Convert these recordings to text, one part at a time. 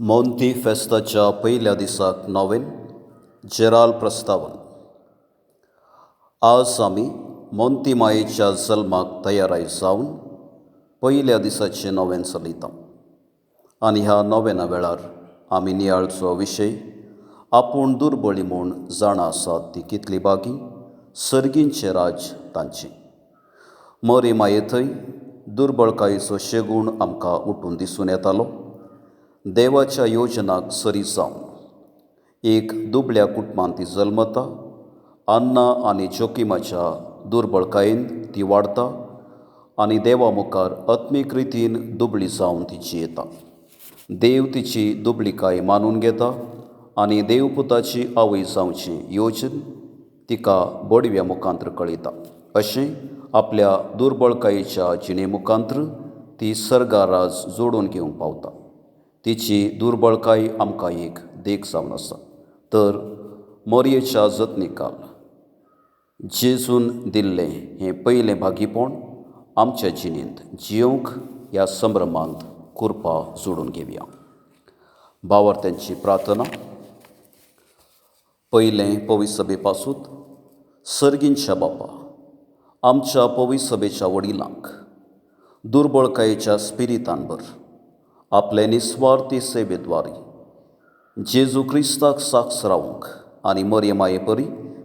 मोंती फेस्ताच्या पयल्या दिसाक नोवेन जेराल प्रस्तावन. आज आमी मोंती मायेच्या जल्माक तयाराय जावन पयल्या दिसाचें नोवेन चलयता आनी ह्या नोवेना वेळार आमी नियाळचो विशय आपूण दुर्बळी म्हूण जाणा आसात ती कितली बागी सर्गींचें राज्य तांचें. मरी माये थंय दुर्बळकायेचो शेगूण आमकां उठून दिसून येतालो. देवाच्या योजनाक सरी जावन एक दुबळ्या कुटुंबांत ती जल्मता. अन्ना आनी जोकिमाच्या दुर्बळकायेन ती वाडता आनी देवा मुखार आत्मीक रितीन दुबळी जावन ती जियेता. देव तिची दुबळीकाय मानून घेता आनी देवपुताची आवय जावची योजन तिका बडव्या मुखांत्र कळयता. अशें आपल्या दुर्बळकायेच्या जिणे मुखांत्र ती सर्गाराज जोडून घेवंक पावता. तिची दुर्बळकाय आमकां एक देख जावन आसा. तर मोरयेच्या जतनिकाल जेजून दिल्लें हें पयलें भागीपण आमच्या जिणेंत जियोवंक ह्या संभ्रमांत कृपा जोडून घेवया. भावार्थ्यांची प्रार्थना. पयलें पवित्र सभे पासून सर्गींच्या बापा, आमच्या पवित्र सभेच्या वडिलांक दुर्बळकायेच्या स्पिरितान भर आपले निस्वार्थी सेवेद्वारे जेजू क्रिस्ताक साक्ष रावंक आनी मरये माये परी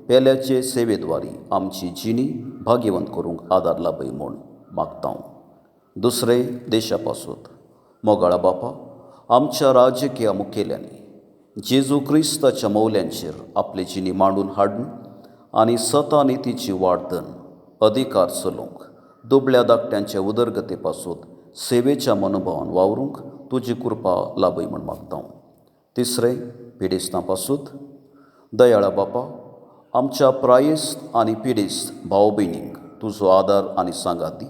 पेल्याचे सेवेद्वारे आमची जिणी भाग्यवंत करूंक आदार लाभय म्हूण मागता. दुसरे देशा पासून मोगाळा बापा, आमच्या राजकीय मुखेल्यांनी जेजू क्रिस्ताच्या मौल्यांचेर आपली जिणी मांडून हाडून आनी सता नितीची वाडदन अधिकार चलोवंक दुबळ्या धाकट्यांचे उदरगती पासून सेवेच्या मनोभावान वावरूंक तुजी कृपा लाभय म्हूण मागता. तिसरें पिडेस्तां पासून दयाळा बापा, आमच्या प्रायेस्त आनी पिडेस्त भाव भयणींक तुजो आदार आनी सांगात दी.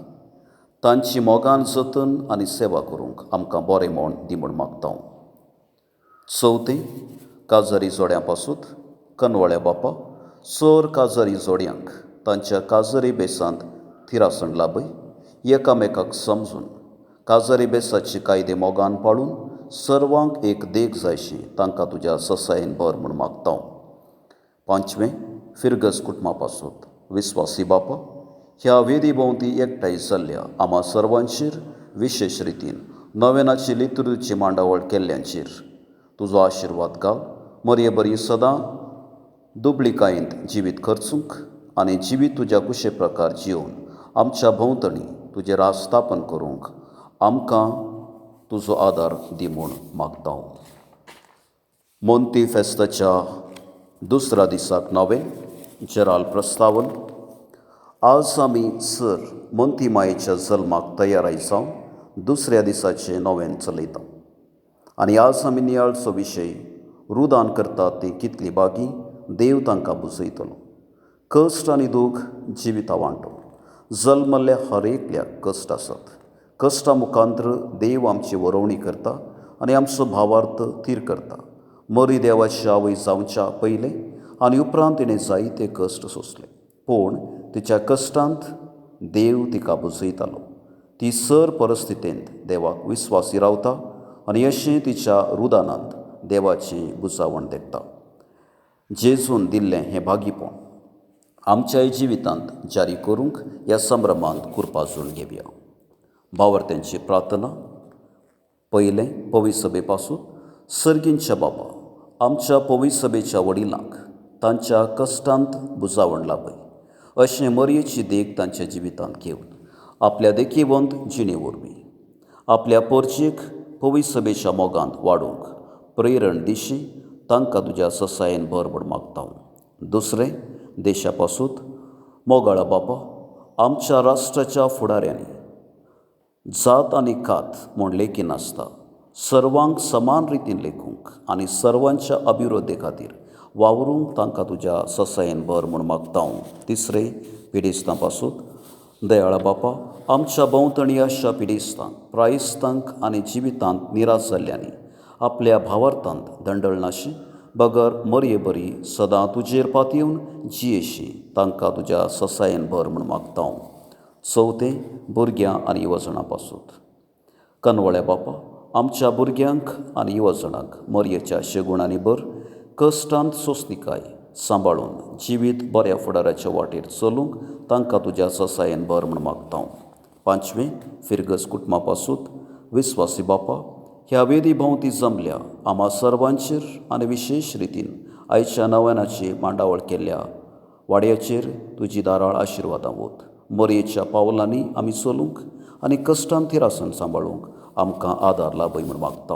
तांची मोगान जतन आनी सेवा करूंक आमकां बरें म्हूण दी म्हूण मागता. चवथें काजारी जोड्यां पासून कनवळ्या बापा, चड काजारी जोड्यांक तांच्या काजारी बेसांत थिरासण लाभय. एकामेकाक समजून काजारी बेसाचे कायदे मोगान पाळून सर्वांक एक देख जायशी तांकां तुज्या ससायेन भर म्हूण मागता. पांचवें फिरगज कुटुंबा पासून विस्वासी बापा, ह्या वेदी भोंवती एकठांय जाल्ल्या आमा सर्वांचेर विशेश रितीन नवेनाची लितुरीची मांडावळ केल्ल्यांचेर तुजो आशिर्वाद घाल. मरये बरी सदां दुबळीकायेंत जिवीत खर्चूंक आनी जिवीत तुज्या कुशे प्रकार जियोवन आमच्या भोंवतणी तुजें राज स्थापन करूंक आमकां तुजो आदार दी म्हूण मागता. मोंती फेस्ताच्या दुसऱ्या दिसाक नवें जेराल प्रस्तावन. आज आमी सर मोंती मायेच्या जल्माक तयाराय जावन दुसऱ्या दिसाचें नवें चलयता आनी आज आमी नियाळचो विशय रुदान करतात ती कितली बागी देव तांकां बुजयतलो. कश्ट आनी दूख जिविता वांटो. जल्मल्ल्या हर एकल्याक कश्ट आसात. कश्टा मुखांत्र देव आमची वरोवणी करता आनी आमचो भावार्थ थीर करता. मरी देवाची आवय जावच्या पयलें आनी उपरांत तिणें जायते कश्ट सोंसले, पूण तिच्या कश्टांत देव तिका बुजयतालो. ती सर परिस्थितींत देवाक विस्वासी रावता आनी अशें तिच्या रुदानांत देवाचें बुजावण देखता. जेजून दिल्लें हें भागीपण आमच्याय जिवितांत जारी करूंक ह्या संभ्रमांत कृपा जोडून घेवया. भावार्थ्यांची प्रार्थना. पयलें पवित्र सभे पासून सर्गींच्या बापा, आमच्या पवित्र सभेच्या वडिलांक तांच्या कश्टांत बुजावण लाभय. अशें मरयेची देख तांच्या जिवितांत घेवन आपल्या देखीवंत जिणे वरवीं आपल्या पोरचेक पवित्र सभेच्या मोगांत वाडोवंक प्रेरण दिशी तांकां तुज्या ससायेन भर म्हूण मागता. दुसरें देशा पासून मोगाळा बापा, आमच्या राष्ट्राच्या फुडाऱ्यांनी जात आनी कात म्हूण लेखिनासता सर्वांक समान रितीन लेखूंक आनी सर्वांच्या अभिवृद्धी खातीर वावरूंक तांकां तुज्या ससायेन भर म्हूण मागता. तिसरें पिडेस्तां पासून दयाळा बापा, आमच्या भोंवतणी अशा पिडेस्तांक प्रायस्तांक आनी जिवितांत निराश जाल्ल्यांनी आपल्या भावार्थांत दंडळनाशी बगर मरये बरी सदां तुजेर पातयेवन जियेशी तांकां तुज्या ससायेन भर म्हूण मागता. चवथें भुरग्यां आनी युवजणां पासून कनवळ्या बापा, आमच्या भुरग्यांक आनी युवजणांक मरयेच्या शेगुणांनी भर कश्टांत सोंसणिकाय सांबाळून जिवीत बऱ्या फुडाराच्या वाटेर चलूंक तांकां तुज्या ससायेन भर म्हूण मागता. पांचवें, फिरगज कुटुंबा पासून विस्वासी बापा, ह्या वेदी भोंवती जमल्या आमा सर्वांचेर आनी विशेश रितीन आयच्या नव्यानाची मांडावळ केल्ल्या वाड्याचेर तुजी दाराळ आशिर्वादां वत. मरयेच्या पावलांनी आमी चलूंक आनी कश्टान थिरासन सांबाळूंक आमकां आदार लाभय म्हूण मागता.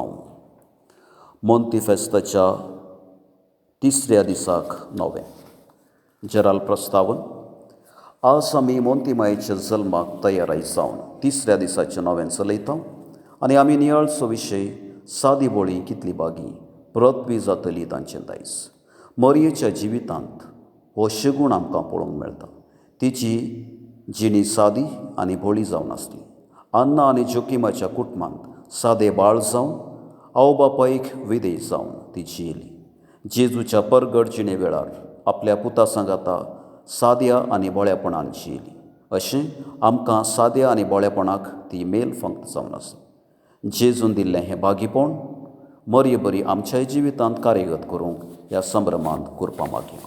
मोंती फेस्ताच्या तिसऱ्या दिसाक नवें जेराल प्रस्तावन. आज आमी मोंती मायेच्या जल्माक तयाराय जावन तिसऱ्या दिसाचें नवें चलयता आनी आमी नियाळचो विशय सादी बोळी कितली बागी प्रत्वी जातली तांचें दायज. मरयेच्या जिवितांत हो शेगूण आमकां पळोवंक मेळटा. तिची जिणी सादी आनी भोळी जावन आसली. अन्ना आनी जोकिमाच्या कुटुंबांत सादे बाळ जावन आवय बापायक विधेय जावन ती जियेली. जेजूच्या परगट जिणे वेळार आपल्या पुता सांगाता साद्या आनी बोळेपणान जियेली. अशें आमकां साद्या आनी बोळेपणाक ती मेल फंक्त जावन आसा. जेजून दिल्लें हें बागीपण मरये बरी आमच्याय जिवितांत कार्यगत करूंक ह्या संभ्रमांत कुरपा मागया.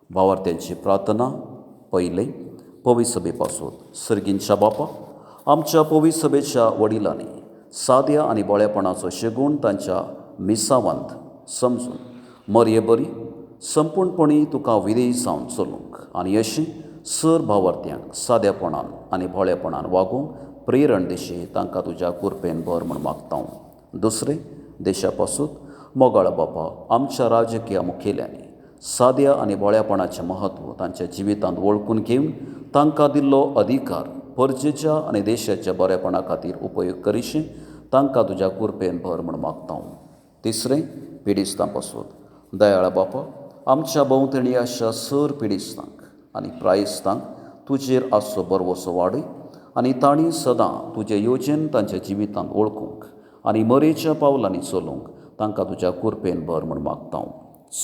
भावार्थ्यांची प्रार्थना. पयलें, पवी सभे पासून सर्गींच्या बापा, आमच्या पवी सभेच्या वडिलांनी साद्या आनी बोळेपणाचो शेगूण तांच्या मिसावांत समजून मरये बरी संपूर्णपणी तुका विधेय जावन चलूंक आनी अशें सर भावार्थ्यांक साद्यापणान आनी भोळेपणान वागूंक प्रेरण दिशी तांकां तुज्या कुरपेन भर म्हूण मागता. दुसरें, देशा पासून मोगाळ बापा, आमच्या राजकीय मुखेल्यांनी साद्या आनी बोळेपणाचें म्हत्व तांच्या जिवितांत वळखून घेवन तांकां दिल्लो अधिकार परजेच्या आनी देशाच्या बरेपणा खातीर उपयोग करिशी तांकां तुज्या कुरपेन भर म्हूण मागता. तिसरें, पिडिस्तां पासून दयाळ बापा, आमच्या भोंवतणी अशा सर पिडिस्तांक आनी प्रायस्तांक तुजेर आसचो बरवसो वाडय आनी तांणी सदां तुजें योजन तांच्या जिवितांत वळखूंक आनी मरेच्या पावलांनी चलूंक तांकां तुज्या कुरपेन भर म्हूण मागता.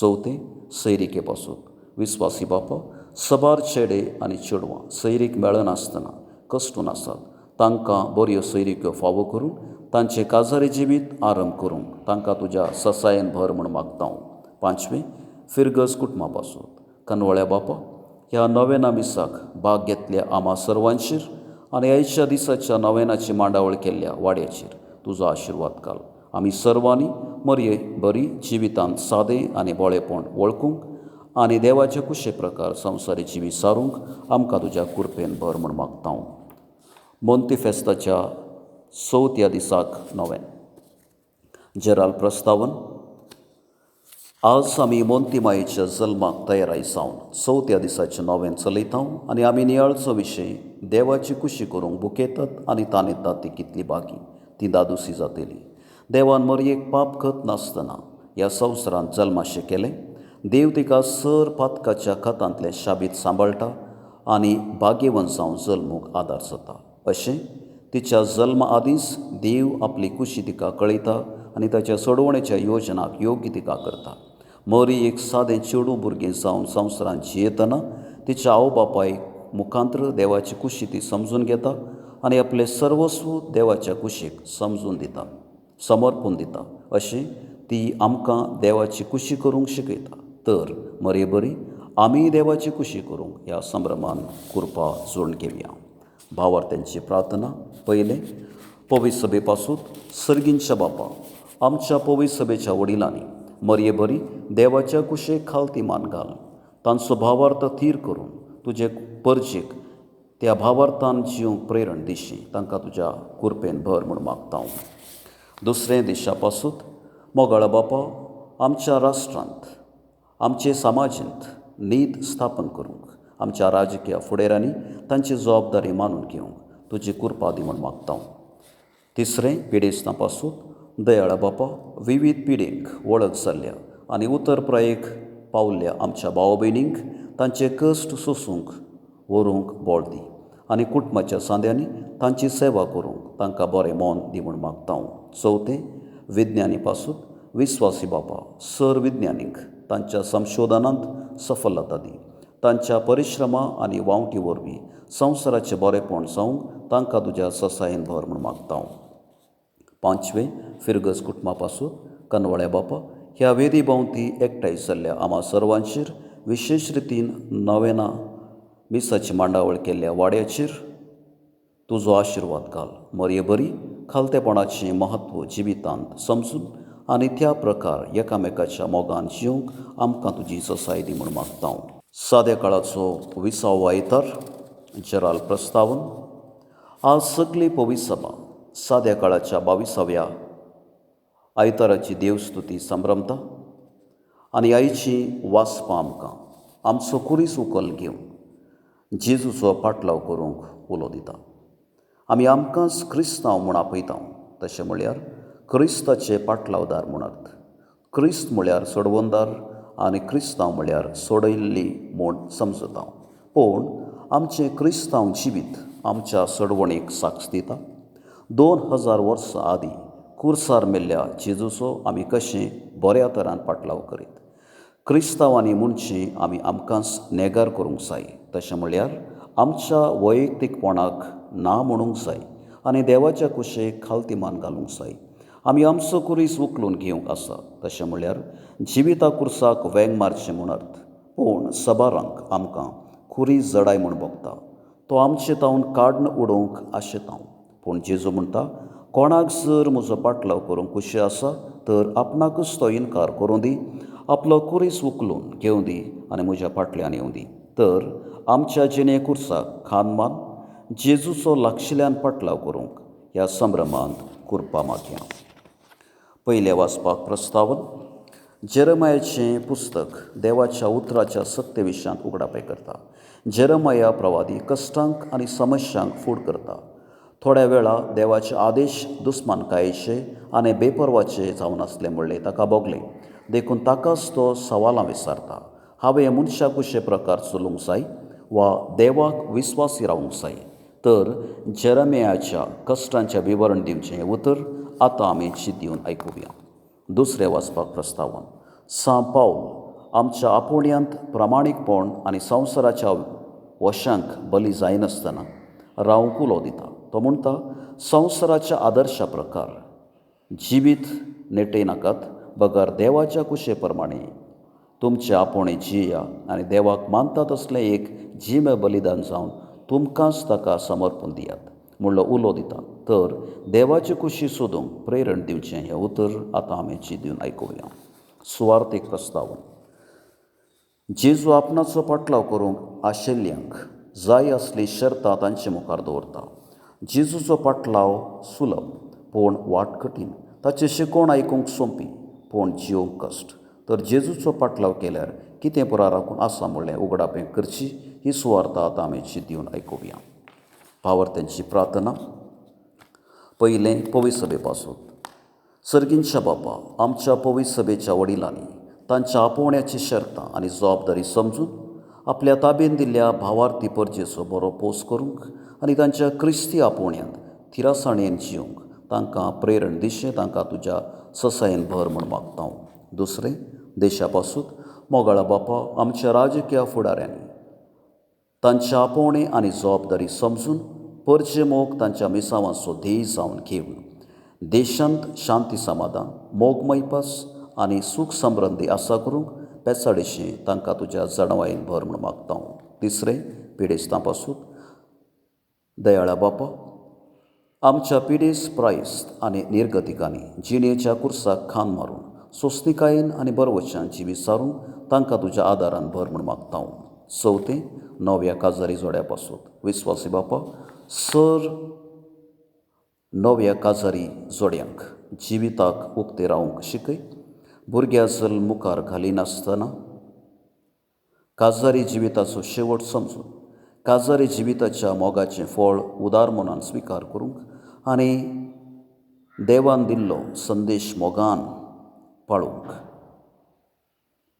चवथें, सैरिके पासून विस्वासी बापा, सबार चेडे आनी चेडवां सैरीक मेळनासतना कश्टून आसात तांकां बऱ्यो सैरिक्यो फावो करून तांचें काजारी जिवीत आरंभ करूंक तांकां तुज्या ससायेन भर म्हूण मागता. पांचवें, फिरगज कुटुंबा पासून कनवळ्या बापा, ह्या नव्याना मिसाक भाग घेतल्या आमा सर्वांचेर आनी आयच्या दिसाच्या नव्यानाची मांडावळ केल्ल्या वाड्याचेर तुजो आशिर्वाद घाल. आमी सर्वांनी मरये बरी जिवितांत सादें आनी बोळेपण वळखूंक आनी देवाचे कुशे प्रकार संवसारी जिवीत सारूंक आमकां तुज्या कुरपेन भर म्हूण मागता. मोंती फेस्ताच्या चवथ्या दिसाक नवें जेराल प्रस्तावन. आज आमी मोंती मायेच्या जल्माक तयाराय जावन चवथ्या दिसाचें नवें चलयता आनी आमी नियाळचो विशय देवाची कुशी करूंक बुकयतात आनी ताणेतात ती कितली बागी ती दादोसी जातली. देवान मरयेक पाप खत नासतना ह्या संवसारांत जल्माशें केलें. देव तिका सर पातकाच्या खतांतलें शाबीत सांबाळटा आनी भाग्यवंत जावन जल्मूंक आदार जाता. अशें तिच्या जल्मा आदींच देव आपली कुशी तिका कळयता आनी ताच्या सोडवणेच्या योजनाक योग्य तिका करता. मरी एक सादें चेडूं भुरगें जावन संवसारांत जियेतना तिच्या आवय बापायक मुखांत्र देवाची कुशी ती समजून घेता आनी आपलें सर्वस्व देवाच्या कुशीक समजून दिता, समर्पून दिता. अशें ती आमकां देवाची कुशी करूंक शिकयता. तर मरे बरी आमी देवाची कुशी करूंक ह्या संभ्रमान कुरपा जोडून घेवया. भावार्थ्यांची प्रार्थना. पयलें, पवी सभे पासून सर्गींच्या बापा, आमच्या पवी सभेच्या वडिलांनी मरये बरी देवाच्या कुशेक खालती मान घाल तांचो भावार्थ थीर करून तुजे परजेक त्या भावार्थान जिवंक प्रेरण दिशी तांकां तुज्या कुरपेन भर म्हूण मागता. दुसरें, देशा पासून मोगाळ बापा, आमच्या राष्ट्रांत आमचे समाजींत नीत स्थापन करूंक आमच्या राजकीय फुडेरांनी तांची जबाबदारी मानून घेवंक तुजी कुरपा दी म्हूण मागता. तिसरें, पिडेस्तां पासून दयाळा बापा, विवीध पिडेंक वळख जाल्ल्या आनी उतर प्रायेक पावल्ल्या आमच्या भाव भयणींक तांचे कश्ट सोसूंक व्हरूंक बळ दी आनी कुटुंबाच्या सांद्यांनी तांची सेवा करूंक तांकां बरें मन दी म्हूण मागता. चवथें, विज्ञानी पासून विस्वासी बापा, सर विज्ञानीक तांच्या संशोधनांत सफलता दी, तांच्या परिश्रमा आनी वावटी वरवीं संवसाराचें बरेंपण जावंक तांकां तुज्या ससायेन भर म्हूण मागता. पांचवें फिरगज कुटुंबा पासून कनवाळ्या बापा, ह्या वेदी भोंवती एकठांय जाल्ल्या आमा सर्वांचेर, विशेश रितीन नवेना मिसाची मांडावळ केल्ल्या वाड्याचेर तुजो आशिर्वाद घाल. मरये बरी खालतेपणाचें म्हत्व जिवितांत समजून आनी त्या प्रकार एकामेकाच्या मोगान जिवंक आमकां तुजी ससाय दी म्हूण मागता. साद्या काळाचो विसावो आयतार, जेराल प्रस्तावन. आज सगली पवित्र सभा साद्या काळाच्या 22व्या आयताराची देवस्तुती संभ्रमता आनी आयची वाचपां आमकां आमचो कुरीस उकल घेवन जेजूचो पाटलाव करूंक उलो दिता. आमी आमकांच क्रिस्तांव म्हूण आपयता, तशें म्हळ्यार क्रिस्ताचे पाटलावदार म्हणत. क्रिस्त म्हळ्यार सोडवणदार आनी क्रिस्तांव म्हळ्यार सोडयल्ली म्हूण समजता. पूण आमचें क्रिस्तांव जिवीत आमच्या सोडवणीक साक्ष दिता. 2000 वर्सां आदीं कुर्सार मेल्ल्या जेजूचो आमी कशें बऱ्या तरान पाटलाव करीत. क्रिस्तांवांनी म्हणचें आमी आमकांच नेगार करूंक जाय, तशें म्हळ्यार आमच्या वैयक्तीकपणाक ना म्हणूंक जाय आनी देवाच्या कुशेक खालती मान घालूंक जाय. आमी आमचो कुरीस उखलून घेवंक आसा, तशें म्हळ्यार जिविता कुर्साक वेंग मारचें म्हूण अर्थ. पूण सबारांक आमकां कुरीस जडाय म्हूण भोगता, तो आमचे तावन काडून उडोवंक आशेता. पूण जेजू म्हणटा, कोणाक जर म्हजो पाटलाव करूंक खुशी आसा तर आपणाकूच तो इनकार करूं दी, आपलो कुरीस उखलून घेवं दी आनी म्हज्या फाटल्यान येवं दी. तर आमच्या जिणे कुर्साक खान मान जेजूचो लागशिल्ल्यान पाटलाव करूंक ह्या संभ्रमांत कुरपा मागया. पयलें वाचपाक प्रस्तावन. जेरमायाचें पुस्तक देवाच्या उतराच्या सत्य विशयांत उगडापें करता. जेरमाया प्रवादी कश्टांक आनी समस्यांक फूड करता. थोड्या वेळा देवाचे आदेश दुस्मानकायेचे आनी बेपर्वाचे जावन आसले म्हणलें ताका भोगलें, देखून ताकाच तो सवालां विचारता. हांवें मनशाक कशे प्रकार चलूंक जाय वा देवाक विस्वासी रावूंक जाय? तर जेरमियाच्या कश्टांचें विवरण दिवचें हें उतर आतां आमी चिंत आयकुया. दुसरें वाचपाक प्रस्तावन. सां पावल आमच्या आपोवण्यांत प्रामाणीकपण आनी संवसाराच्या वशांक बली जायनासतना रावंक उलो दिता. तो म्हणटा, संवसाराच्या आदर्शा प्रकार जिवीत नेटयनाकात, बगर देवाच्या कुशे प्रमाणे तुमचे आपोवणें जिया आनी देवाक मानता तसलें एक जिमे बलिदान जावन तुमकांच ताका समर्पण दियात म्हणलो उलो दिता. तर देवाची कुशी सोदूंक प्रेरण दिवचें हें उतर आतां आमी चिंतून आयकुया. सुवार्थीक प्रस्तावन. जेजू आपणाचो पाटलाव करूंक आशिल्ल्यांक जाय असली शर्तां तांचे मुखार दवरता. जेजूचो पाटलाव सुलभ पूण वाट कठीण, ताचें शिकोवण आयकूंक सोंपी पूण जिवंक कश्ट. तर जेजूचो पाटलाव केल्यार कितें पुरा राखून आसा म्हणलें उगडापें करची ही सुवार्थ आतां आमी चिंतून आयकुया. पावर्त्यांची प्रार्थना. पयलें पवित्र सभे पासून. सर्गींच्या बापा, आमच्या पवित्र सभेच्या वडिलांनी तांच्या आपोवण्याची शर्तां आनी जबाबदारी समजून आपल्या ताबेन दिल्ल्या भावार्थी परजेचो बरो पोस करूंक आनी तांच्या क्रिस्ती आपोवण्यांत थिरासाणेन जिवंक तांकां प्रेरण दिशें तांकां तुज्या ससायेन भर म्हूण मागता. दुसरें देशा पासून. मोगाळा बापा, आमच्या राजकीय फुडाऱ्यांनी तांच्या आपोवणें आनी जबाबदारी समजून परजे मोग तांच्या मिसावांचो ध्येय जावन घेवन देशांत शांती समाधान, मोगमय पास आनी सूख समृद्धी आसा करूंक पेचाडीशी तांकां तुज्या जाणवायेन भर म्हूण मागता. तिसरें पिडेस्तां पासून. दयाळा बापा, आमच्या पिडेस्त प्रायस्त आनी निर्गतिकांनी जिणेच्या कुर्साक खान मारून सोंसणिकायेन आनी बरवशान जिवीत सारूंक तांकां तुज्या आदारान भर म्हूण मागता. चवथें नव्या काजारी जोड्या पासून. विस्वासी बापा, सर नव्या काजारी जोड्यांक जिविताक उक्तें रावंक शिकय. भुरग्या जल्म मुखार घालिनासतना काजारी जिविताचो शेवट समजून काजारी जिविताच्या मोगाचें फळ उदार मनान स्विकार करूंक आनी देवान दिल्लो संदेश मोगान पाळूंक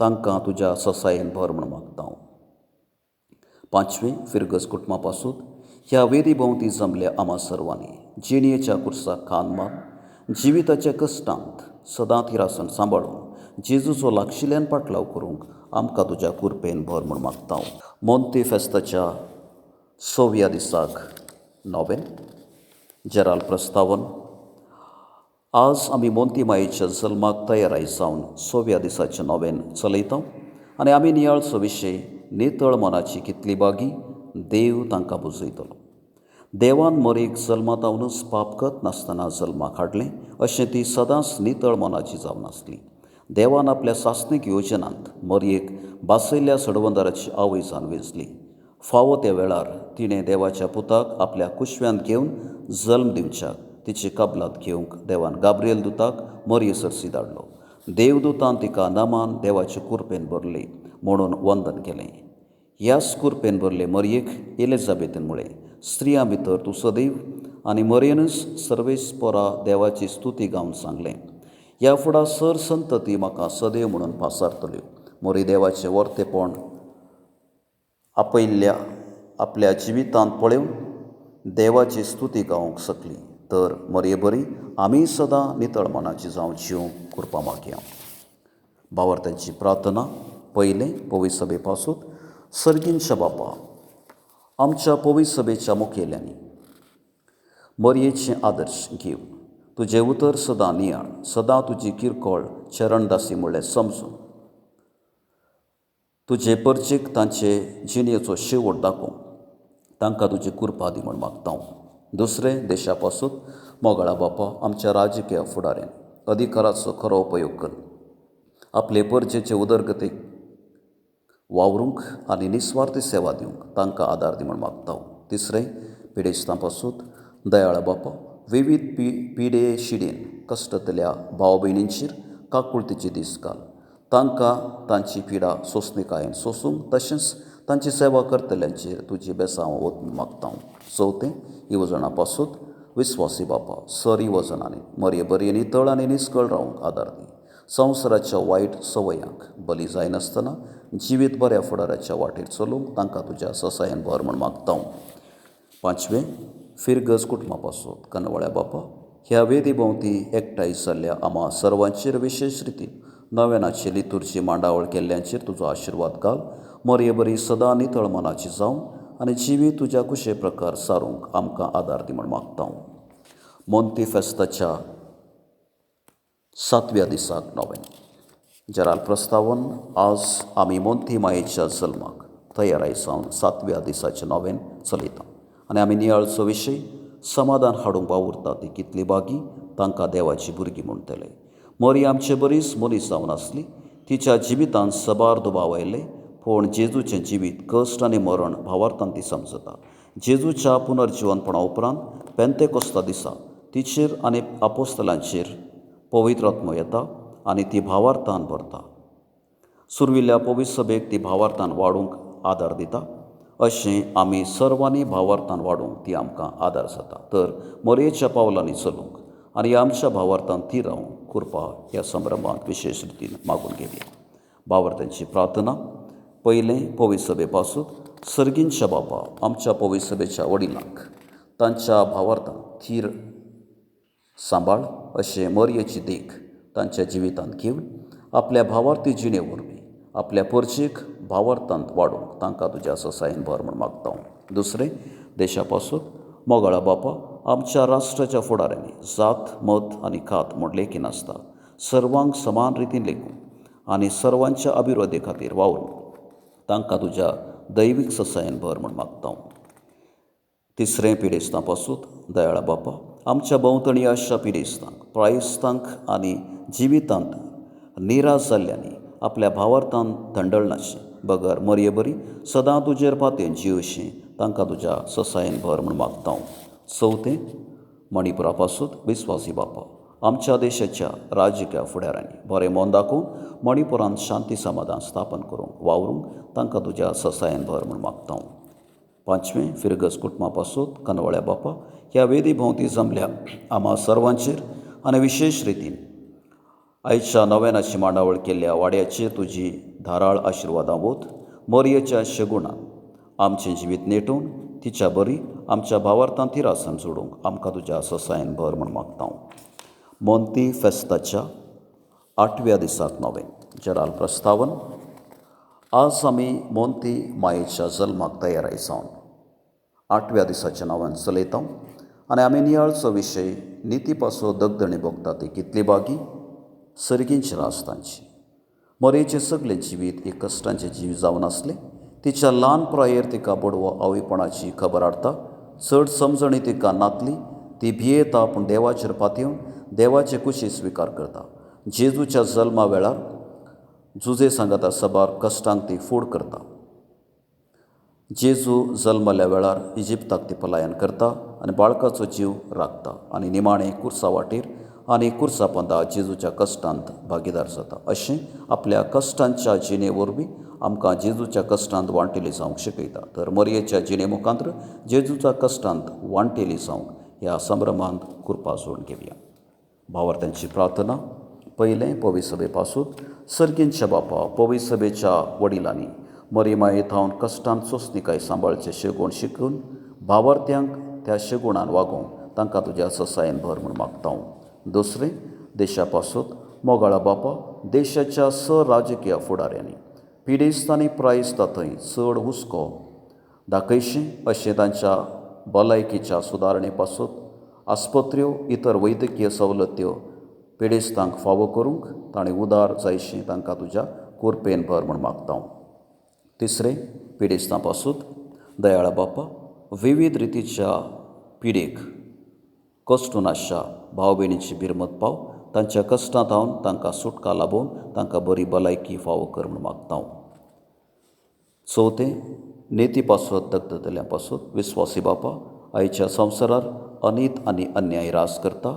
तांकां तुज्या ससायेन भर म्हूण मागता. पांचवें फिरगज कुटुंबा पासून. ह्या वेदी भोंवती जमल्या आमा सर्वांनी जिणेच्या कुर्साक खान मान जिविताच्या कश्टांत सदां थिरासन सांबाळून जेजूचो लागशिल्ल्यान पाटलाव करूंक आमकां तुज्या कुरपेन भर म्हूण मागता. मोंती फेस्ताच्या 6व्या दिसाक नोवेन. जेराल प्रस्तावन. आज आमी मोंती मायेच्या जल्माक तयाराय जावन सव्या दिसाचें नोवेन चलयता आनी आमी नियाळचो विशय नितळ मनाची कितली बागी देव तांकां बुजयतलो. देवान मरीक जल्मातावनूच पाप करत नासतना जल्माक हाडलें अशें ती सदांच नितळ मनाची जावन आसली. देवान आपल्या सासणीक योजनांत मरयेक बासयल्ल्या सडवंदाराची आवय जावन वेंचली. फावो त्या वेळार तिणें देवाच्या पुताक आपल्या कुशव्यांत घेवन जल्म दिवच्याक तिची कबलात घेवंक देवान गाब्रिएल दुताक मरये सरशी धाडलो. देवदूतान तिका नमान देवाचे कुरपेन भरली म्हणून वंदन केलें. ह्याच कुरपेन भरले मरयेक एलिझाबेथीन म्हळें, स्त्रियां भितर तूं सदैव आनी मरयेनूच सर्वेस्परा देवाची स्तुती गावन सांगलें, ह्या फुडा सर संतती म्हाका सदैव म्हणून पासारतल्यो. मरी देवाचें वर्तेपण आपयल्ल्या आपल्या जिवितांत पळोवन देवाची स्तुती गावंक शकली. तर मरये बरी आमी सदां नितळ मनाची जावं जिवंक कृपा मागया. भावार्थ्यांची प्रार्थना. पयलें पवित्र सभे पासून सर्गींच्या बापा, आमच्या पवित्र सभेच्या मुखेल्यांनी मरयेचें आदर्श घेवन तुजें उतर सदां नियाळ, सदां तुजी किरकोळ चरणदासी म्हणलें समजून तुजे परचेक तांचे जिणेचो शेवट दाखोवंक तांकां तुजी कृपा दी म्हूण मागता. दुसरें देशा पासून मोगाळा बापा, आमच्या राजकीय फुडाऱ्यान अधिकाराचो खरो उपयोग करून आपले परचेचे उदरगतीक वावरूंक आनी निस्वार्थी सेवा दिवंक तांकां आदार दी म्हूण मागता. तिसरें पिडेस्तां पासून दयाळा बापा, विविध पिडे शिडेन कश्टतल्या भाव भयणींचेर काकुळतीची दीस घाल. तांकां तांची पिडा सोंसणीकायेन सोंसूंक तशेंच तांची सेवा करतल्यांचेर तुजी बेसांव वत मागता. चवथें येवजणां पासून विस्वासी बापा, सर येवजणांनी मरये बरी नितळ आनी निस्कळ रावंक आदार दी. संवसाराच्या वायट संवयांक बली जायनासतना जिवीत बऱ्या फुडाराच्या वाटेर चलूंक तांकां तुज्या ससायेन भर म्हूण मागता. पांचवें फिरगज कुटुंबा पासून कनवळ्या बापा, ह्या वेदी भोंवती एकठांय जाल्ल्या आमा सर्वांचेर विशेश रितीन नव्यानाची लितूरची मांडावळ केल्ल्यांचेर तुजो आशिर्वाद घाल. मरये बरी सदां नितळ मनाची जावं आनी जिवीत तुज्या कुशे प्रकार सारूंक आमकां आदार दी म्हूण मागता. मोंती फेस्ताच्या सातव्या दिसाक नवें जराल प्रस्तावन. आज आमी मोंती मायेच्या जल्माक तयाराय जावन सातव्या दिसाचें नवें चलयता आनी आमी नियाळचो विशय समाधान हाडूंक वावुरता ती कितली बागी तांकां देवाची भुरगीं म्हणटले. मरी आमचे बरीच मनीस जावन आसली. तिच्या जिवितांत सबार दुबाव आयले, पूण जेजूचें जिवीत कश्ट आनी मरण भावार्थान ती समजता. जेजूच्या पुनर्जिवनपणा उपरांत पेंतेकोस्ता दिसा तिचेर आनी आपोस्तलांचेर पवित्र आत्मो येता आनी ती भावार्थान भरता. सुरविल्ल्या पवित्र सभेक ती भावार्थान वाडूंक आदार दिता. अशें आमी सर्वांनी भावार्थान वाडूंक ती आमकां आदार जाता. तर मरयेच्या पावलांनी चलूंक आनी आमच्या भावार्थान ती रावंक कृपा ह्या संभ्रमांत विशेश रितीन मागून घेवया. भावार्थ्यांची प्रार्थना. पयलें पवित्र सभे पासून सर्गींच्या बापा, आमच्या पवित्र सभेच्या वडिलांक तांच्या भावार्थान थीर सांबाळ अशें मरयेची देख तांच्या जिवितांत घेवन आपल्या भावार्थी जिणे वरवीं आपल्या परचेक भावार्थांत वाडोवंक तांकां तुज्या ससायेन भर म्हूण मागता. दुसरें देशा पासून मोगाळा बापा, आमच्या राष्ट्राच्या फुडाऱ्यांनी जात मत आनी कात म्हूण लेखिनासता सर्वांक समान रितीन लेखूंक आनी सर्वांच्या अभिवृद्धी खातीर वावरूंक तांकां तुज्या दैवीक ससायेन भर म्हूण मागता. तिसरें पिडेस्तां पासून दयाळा बापा, आमच्या भोंवतणी आशा पिडेस्तांक प्रायस्तांक आनी जिवितांत निराश जाल्ल्यांनी आपल्या भावार्थान थंडळनाशें बगर मरये बरी सदां तुजेर पातयेन जिवशें तांकां तुज्या ससायेन भर म्हूण मागता. चवथें मणिपुरा पासून विस्वासी बापा, आमच्या देशाच्या राजकीय फुडाऱ्यांनी बरें मन दाखोवन मणिपुरांत शांती समाधान स्थापन करूंक वावरूंक तांकां तुज्या ससायेन भर म्हूण मागता. पांचवें फिरगज कुटुंबा पासून कनवळ्या बापा, ह्या वेदी भोंवती जमल्या आमा सर्वांचेर आनी विशेश रितीन आयच्या नव्यानाची मांडावळ केल्ल्या वाड्याचेर तुजी धाराळ आशिर्वादां वत. मरयेच्या शगुणान आमचें जिवीत नेटोवन तिच्या बरी आमच्या भावार्थान थिरासन जोडूंक आमकां तुज्या ससायेन भर म्हूण मागता. मोंती फेस्ताच्या आठव्या दिसाक नवें जराल प्रस्तावन. आज आमी मोंती मायेच्या जल्माक तयाराय जावन आठव्या दिसाच्या नांवान चलयता आनी आमी नियाळचो विशय निती पासो दगदणी भोगता ती कितली बागी सर्गींची राजतांची. मरयेचें सगळें जिवीत एक कश्टांचें जिवीत जावन आसलें. तिच्या ल्हान पिरायेर तिका बडवो आवयपणाची खबर हाडटा. चड समजणी तिका नातली. ती भियेता पूण देवाचेर पातयेवन देवाचे कुशी स्विकार करता. जेजूच्या जल्मा वेळार जुजे सांगाता सबार कश्टांक ती फूड करता. जेजू जल्मल्या वेळार इजिप्ताक ती पलायन करता आनी बाळकाचो जीव राखता आनी निमाणें कुर्सा वाटेर आनी कुर्सा पंदा जेजूच्या कश्टांत भागीदार जाता. अशें आपल्या कश्टांच्या जिणे वरवीं आमकां जेजूच्या कश्टांत वांटेली जावंक शिकयता. तर मरयेच्या जिणे मुखांत्र जेजूच्या कश्टांत वांटेली जावंक ह्या संभ्रमांत कृपा जोडून घेवया. भावार्थ्यांची प्रार्थना. पयलें पवी सभे पासून सर्गींच्या बापा पवी सभेच्या वडिलांनी मरी माये थावन कश्टांत सोंसणीकाय सांबाळचें शेगूण शिकून भावार्थ्यांक त्या शेगुणान वागोवंक तांकां तुज्या ससायेन भर म्हूण मागता. दुसरें देशा पासून मोगाळा बापा देशाच्या स राजकीय फुडाऱ्यांनी पिडेस्त आनी प्रायस्ता थंय चड हुस्को दाखयशी अशें तांच्या भलायकीच्या सुदारणे पासून आस्पत्र्यो इतर वैद्यकीय सवलत्यो पिडेस्तांक फावो करूंक ताणें उदार जायशी तांकां तुज्या कुरपेन भर म्हूण मागता. तिसरें पिडेस्तां पासून दयाळा बापा विविध रितीच्या पिडेक कश्टून आसच्या भाव भयणीची बिरमत पाव तांच्या कश्टांत हांव तांकां सुटका लाबोवन तांकां बरी भलायकी फावो कर म्हूण मागता. चवथें नेती पासत दगदगल्या पासत विस्वासी बापा आयच्या संवसारार अनीत आनी अन्याय रास करता.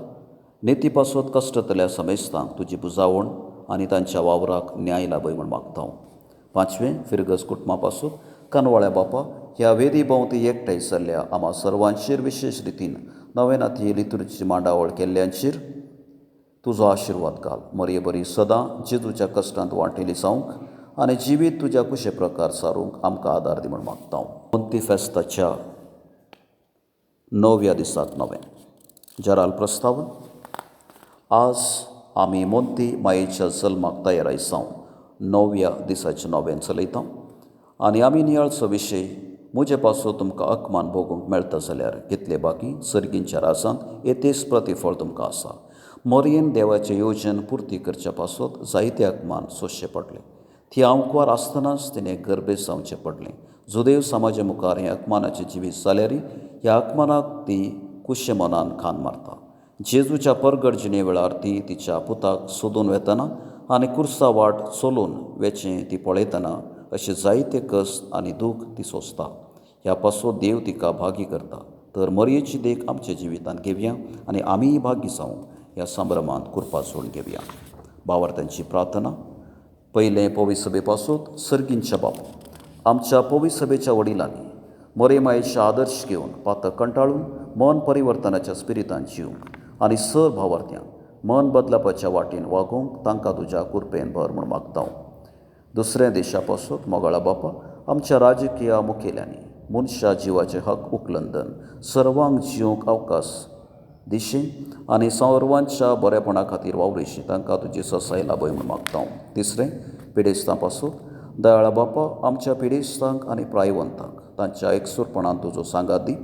नेती पासत कश्टतल्या समेस्तांक तुजी बुजावण आनी तांच्या वावराक न्याय लाबय म्हूण मागता. पांचवें फिरगज कुटुंबा पासून कानवाळ्या बापा ह्या वेदी भोंवती एकठांय जाल्ल्या आमा सर्वांचेर विशेश रितीन नवें लितुरची मांडावळ केल्ल्यांचेर तुजो आशिर्वाद घाल. मरये बरी सदां जेजूच्या कश्टांत वांटेली जावंक आनी जिवीत तुज्या कुशे प्रकार सारूंक आमकां आदार दी म्हूण मागता. मोंती फेस्ताच्या णव्या दिसाक नवें जराल प्रस्तावन. आज आमी मोंती मायेच्या जल्माक तयार जावं णव्या दिसाचें नवें चलयता आनी आमी नियाळचो विशय म्हजे पासून तुमकां अकमान भोगूंक मेळटा जाल्यार कितले बाकी सर्गींच्या राजांत येतेच प्रतिफळ तुमकां आसा. मरयेन देवाचें योजन पुर्ती करच्या पासत जायते अकमान सोंसचें पडलें. ती आंकवार आसतनाच तिणें गर्भेस्त जावचें पडलें. जुदेव समाजा मुखार हें अकमानाचें जिवीत जाल्यारय ह्या अकमानाक ती कुशे मनान खान मारता. जेजूच्या परगट जिणे वेळार ती तिच्या पुताक सोदून वेतना आनी कुर्सा वाट चलून वेचें ती पळयतना अशें जायते कश्ट आनी दूख ती सोंसता. ह्या पासून देव तिका भागी करता. तर मरयेची देख आमच्या जिवितांत घेवया आनी आमीय भागी जावंक ह्या संभ्रमांत कृपा जोडून घेवया. भावार्थ्यांची प्रार्थना. पयलें पवी सभे पासून सर्गींच्या बापा आमच्या पवी सभेच्या वडिलांनी मरे मायेचे आदर्श घेवन पातक कंटाळून मन परिवर्तनाच्या स्पिरितान जिवंक आनी सर भावार्थ्यांक मन बदलपाच्या वाटेन वागोवंक तांकां तुज्या कुरपेन भर म्हूण मागता. दुसऱ्या देशा पासून मोगाळा बापा आमच्या राजकीय मुखेल्यांनी मनशा जिवाचे हक उकलंदन सर्वांक जिवंक अवकाश दिशी आनी सर्वांच्या बरेपणा खातीर वावरिशी तांकां तुजी ससाय लाबय म्हूण मागता. तिसरें पिडेस्तां पासून दयाळा बापा आमच्या पिडेस्तांक आनी प्रायवंतांक तांच्या एकसूरपणान तुजो सांगात दी.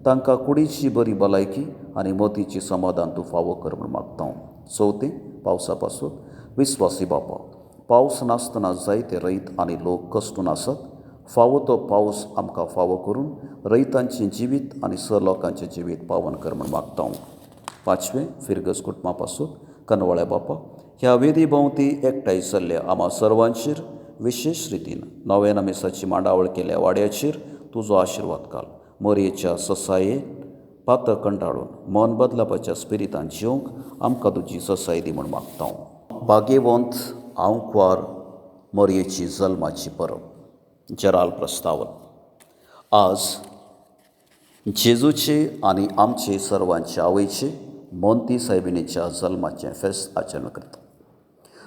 तांकां कुडीची बरी भलायकी आनी मतीची समाधान तूं फावो कर म्हूण मागता. चवथें पावसा पासून विस्वासी बापा पावस नासतना जायते रयत आनी लोक कश्टून आसत. फावो तो पावस आमकां फावो करून रयतांचें जिवीत आनी सर लोकांचें जिवीत पावन कर म्हूण मागता. पांचवें फिरगज कुटुंबा पासून कनवाळ्या बापा ह्या वेदी भोंवती एकठांय जाल्ल्या आमा सर्वांचेर विशेश रितीन नव्या नमेसाची मांडावळ केल्या वाड्याचेर तुजो आशिर्वाद घाल. मरयेच्या ससाये पातक कंटाळून मन बदलपाच्या स्पिरितान जिवंक आमकां तुजी ससाय दी म्हूण मागता. भाग्यवंत आंकवार मरयेची जल्माची परब. जराल प्रस्तावन. आज जेजूचे आनी आमचे सर्वांचे आवयचे मोंती सायबिणीच्या जल्माचें फेस्त आचरण करता.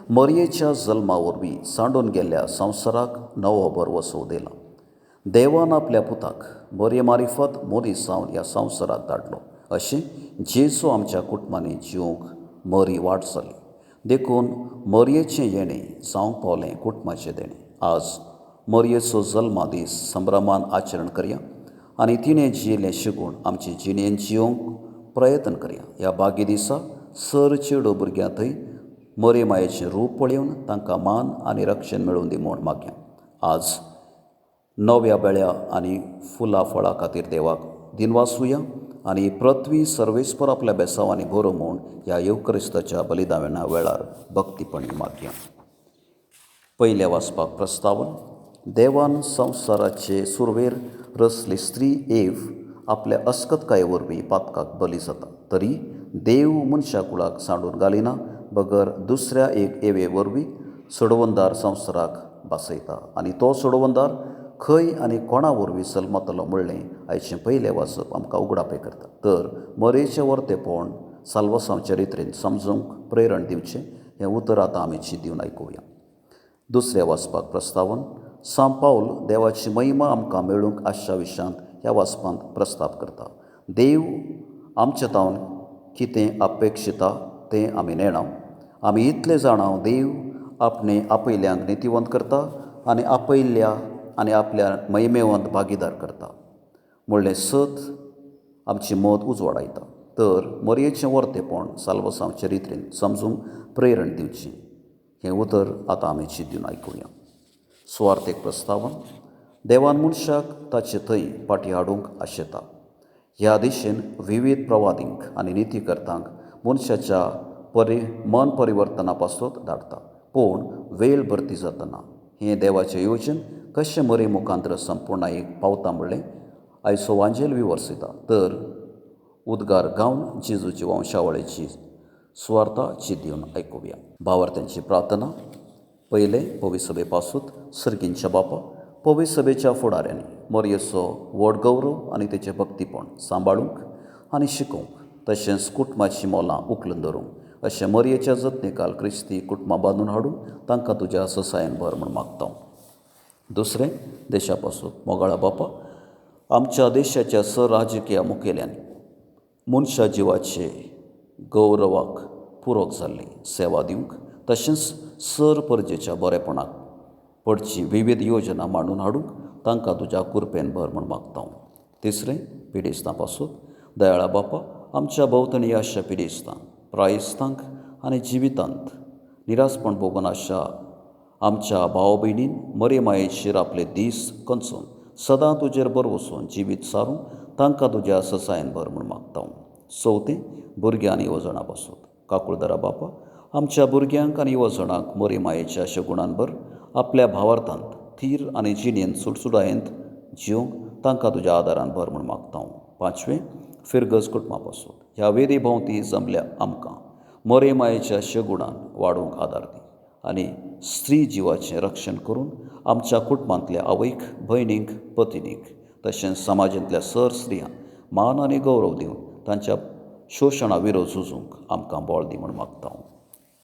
मरयेच्या जल्मा वरवीं सांडून गेल्ल्या संवसाराक नवो भरवसो दिला. देवान आपल्या पुताक मरये मारिफत मनीस जावन ह्या संवसाराक धाडलो. अशें जेजू आमच्या कुटुंबांनी जिवंक मरी वाट जाली. देखून मरयेचें येणें जावंक पावलें कुटुंबाचें देणें. आज मरयेचो जल्मा दीस संभ्रमान आचरण करया आनी तिणें जियेल्लें शिकून आमचे जिणेन जिवंक प्रयत्न करया. ह्या बागी दिसा सर चेडो भुरग्यां थंय मरे मायेचें रूप पळोवन तांकां मान आनी रक्षण मेळूं दी म्हूण मागया. आज नव्या बेळ्या आनी फुलां फळां खातीर देवाक दिनवासुया आनी पृथ्वी सर्वेस्पर आपल्या बेसांवांनी बरो म्हूण ह्या येवक्रिस्ताच्या बलिदाना वेळार भक्तीपणी मागया. पयल्या वाचपाक प्रस्तावन. देवान संवसाराचे सुरवेर रचली स्त्री एव आपल्या अस्कतकाये वरवीं पातकाक बली जाता, तरी देव मनशा कुळाक सांडून घालिना बगर दुसऱ्या एक एवे वरवीं सोडवणदार संवसाराक भासयता आनी तो सोडवणदार खंय आनी कोणा वरवीं सलमतलो म्हणलें आयचें पयलें वाचप आमकां उगडापें करता. तर मरेचें वर्तेपण साल्वासांव चरित्रेन समजूंक प्रेरण दिवचें हें उतर आतां आमी दिवन आयकुया. दुसऱ्या वाचपाक प्रस्तावन. सांत पावल देवाची महिमा आमकां मेळूंक आसच्या विशयांत ह्या वाचपांत प्रस्ताव करता. देव आमच्या तावन कितें अपेक्षिता तें आमी नेणाव. आमी इतले जाणाव देव आपणे आपयल्यांक नितीवंत करता आनी आपयल्ल्या आनी आपल्या महिमेवंत भागीदार करता म्हणलें सत आमची मत उजवाडायता. तर मरयेचें वर्तेपण साल्वसांव चरित्रेन समजूंक प्रेरण दिवचें हें उतर आतां आमी चिंतून आयकुया. सुवार्थेक प्रस्तावन. देवान मनशाक ताचे थंय फाटीं हाडूंक आशेता. ह्या दिशेन विविध प्रवादींक आनी नितीकर्तांक मनशाच्या मन परिवर्तना पासत धाडटा, पूण वेळ भरती जातना हें देवाचें योजन कशें मरे मुखांत्र संपूर्णायेक पावता म्हणलें आयचो वांजेल विवर्सिता. तर उद्गार गावन जेजूची वंशावळीची सुवार्ता चिंतून आयकुया. भावार्थ्यांची प्रार्थना. पयलें पविसभे पासूत. सर्गींच्या बापा, पविसभेच्या फुडाऱ्यांनी मरयेचो व्हड गौरव आनी तेचें भक्तीपण सांबाळूंक आनी शिकोवंक तशेंच कुटुंबाचीं मोलां उखलून धरूंक अशें मरयेच्या जतनिकाल क्रिस्ती कुटुंबां बांदून हाडूंक तांकां तुज्या ससायन भर म्हूण मागता. दुसरें देशा पासून. मोगाळा बापा, आमच्या देशाच्या सर राजकीय मुखेल्यांनी मनशा जिवाचे गौरवाक पुरक जाल्ली सेवा दिवंक तशेंच सर परजेच्या बरेपणाक पडची विविध योजना मांडून हाडूंक तांकां तुज्या कुरपेन भर म्हूण मागता. तिसरें पिडेस्तां पासून. दयाळा बापा, आमच्या भोंवतणी आसच्या पिडेस्तांक, प्रायस्तांक आनी जिवितांत निरासपण भोगून आसच्या आमच्या भाव भयणीन मरे मायेचेर आपले दीस कंचून सदां तुजेर बरवसून जिवीत सारूंक तांकां तुज्या ससायन भर म्हूण मागता. चवथें भुरग्यां आनी येवजणां पासून. काकुळदरा बापा, आमच्या भुरग्यांक आनी येवजणांक मरे मायेच्या अशा गुणान भर आपल्या भावार्थांत थीर आनी जिणेंत सुडसुडायेंत जिवंक तांकां तुज्या आदारान भर म्हूण मागता. पांचवें फिरगज कुटुंबा पासून. ह्या वेदी भोंवती जमल्या आमकां मरे मायेच्या शेगुणान वाडोवंक आदार दी आनी स्त्री जिवाचें रक्षण करून आमच्या कुटुंबांतल्या आवयक, भयणींक, पतिनीक तशेंच समाजांतल्या सर स्त्रियांक मान आनी गौरव दिवन तांच्या शोशणा विरोध झुजूंक आमकां बळ दी म्हूण मागता.